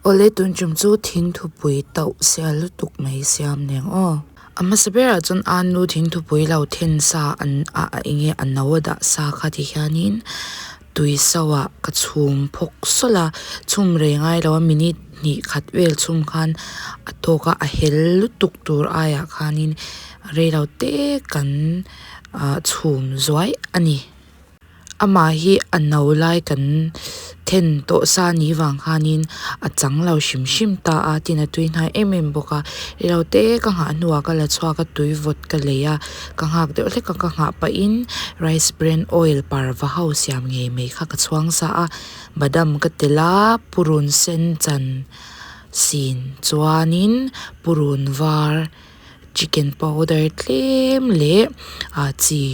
Awle tun tum chu thingthupui tauh sial lutuk mai siam nen aw. A hmasa berah chuan anu thingthupui lo then sa an a a enge a no a dah sa kha ti hianin tui so ah ka chhum phawk sawlh a chhum rei ngai lo a minute hnih khat vel chhum khan a tawk a a hel lutuk tur aiah khanin reilo te kan ah chhum zuai a ni. Amah hi a no lai kan then tawh sa ni vang khanin a chang lo hrim hrim ta a tin a tui hnai em em bawk a reilo te ka nghah hnuah ka la chhuak a tui vawt ka lei a ka nghak deuh hlek a ka nghah pahin rice bran oil parva ho siam ngei mai kha ka chhuang sa a badam ka telh a purun sen chan sin chuanin purun var chicken powder tlem leh ah chi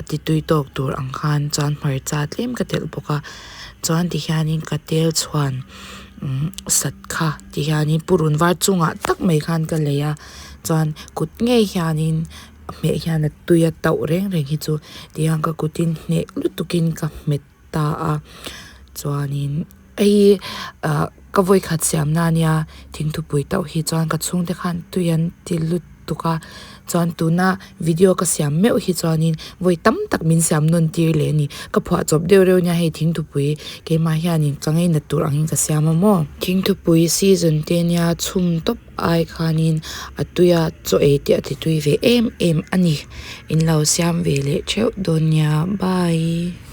a ti tui tawk tur ang khan chuan hmarcha tlem ka telh bawk a chuan ti hianin ka tel chhuan umm sat kha ti hianin purun var chungah tak mai khan ka lei a chuan kut ngei hianin hmeh hian a tui a tauh reng reng hi chu tihian ka kutin hneh lutukin ka hmet ta a chuanin hei hi ah ka vawikhat siam na ania thingthupui tauh hi chuan ka chhungte khan tui an ti lutuk a chuan tuna video ka siam meuh hi chuanin vawi tam tak min siam nawn tir leh a ni ka phuah chawp deuh reuh ania hei thingthupui keimah hianin ka ngainat tur angin ka siam a maw thingthupui season te ania chhum tawp ai khanin a tuia chaw ei te a ti tui ve em em a ni in lo siam ve leh theuh dawn nia bye.